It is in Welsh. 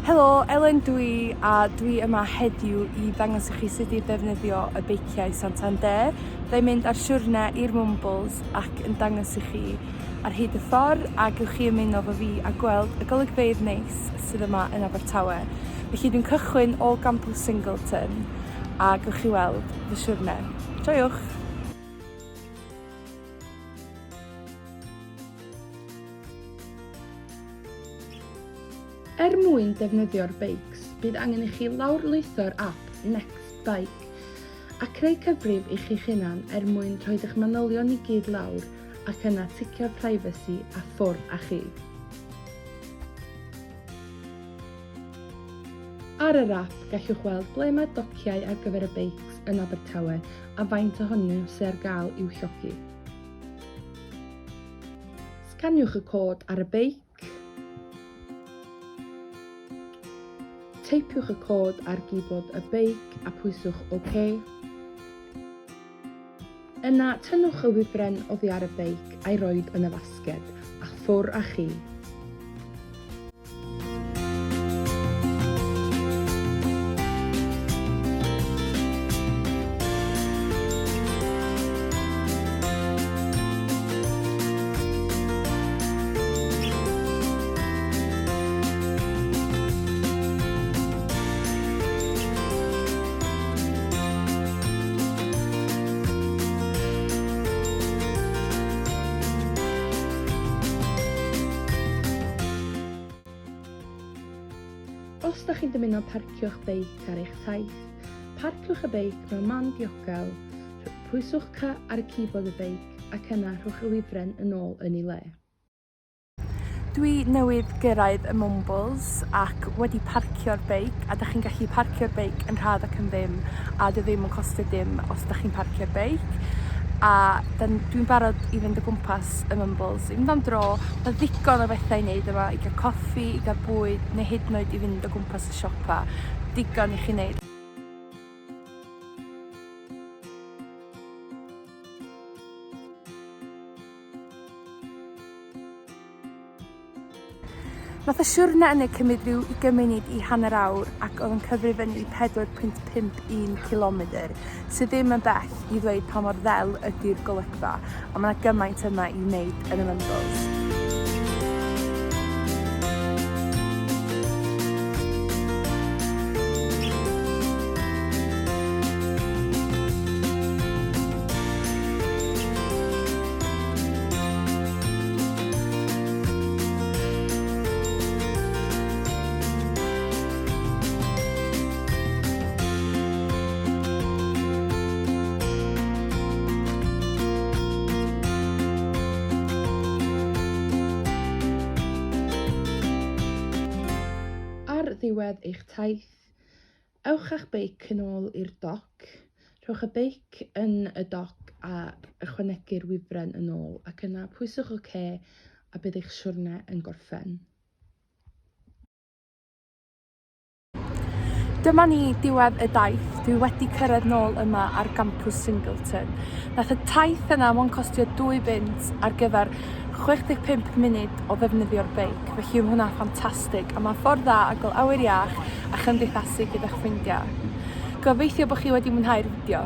Helo, Elen dw i a dwi yma heddiw i ddangos i chi sut i ddefnyddio y beiciau Santander. Byddai'n mynd ar siwrne i'r Mwmbwls ac yn dangos i chi ar hyd y ffordd a gewch chi ymuno efo fi a gweld y golygfeydd neis sydd yma yn Abertawe. Felly dwi'n cychwyn o Gampws Singleton a gewch chi weld fy siwrne. Joiwch! Er mwyn defnyddio'r beics, bydd angen i chi lawrlwytho'r ap Next Bike a creu cyfrif i chi'ch hunan er mwyn rhoid eich manylion i gyd lawr ac yna ticio'r privacy a ffwrdd â chi. Ar yr ap, gallwch weld ble mae dociau ar gyfer y beics yn Abertawe a faint ohonyn nhw sy ar gael i'w llogi. Sganiwch y cod ar y beic. Teipiwch y cod ar gibod y beic a pwyswch OK. Yna, tynnwch y wifren oddi ar y beic a'i roid yn y fasged, a ffwr â chi! Os da chi'n dymuno parcio'ch beic ar eich taith, parciwch y beic mewn man diogel, pwyswch C ar y keyboard y beic ac yna rhowch y wifren yn ôl yn ei le. Dwi newydd gyrraedd y Mwmbwls ac wedi parcio'r beic a 'dach chi'n gallu parcio'r beic yn rhad ac am ddim a 'di o ddim yn costio dim os 'dach chi'n parcio'r beic a 'dan dwi'n barod i fynd o gwmpas y Mwmbwls i fynd am dro. Ma' ddigon o betha i neud yma i ga'l coffi, i ga'l bwyd neu hyd yn oed i fynd o gwmpas y siopa. Digon i chi neud. Nath y siwrne yna cymryd rhyw ugain munud i hanner awr ac oedd yn cyfri fyny i 4.51 cilomedr, sydd ddim yn bell i ddweud pa mor ddel ydy'r golygfa, a ma' 'na gymaint yma i wneud yn y Mwmbwls. Ar ddiwedd eich taith, Ewch â'ch beic yn ôl i'r doc. Rhowch y beic yn y doc a ychwanegu'r wifren yn ôl ac yna pwyswch OK a bydd eich siwrne yn gorffen. Dyma ni, diwedd y daith. Dwi wedi cyrraedd nôl yma ar gampws Singleton. Nath y taith yna mond costio 2 bunt ar gyfer 65 munud o ddefnyddio'r beic, felly ma' hwnna'n ffantastig a ma'n ffordd dda a gweld awyr iach a chymdeithasu gyda'ch ffrindiau. Gobeithio bod chi wedi mwynhau'r fideo.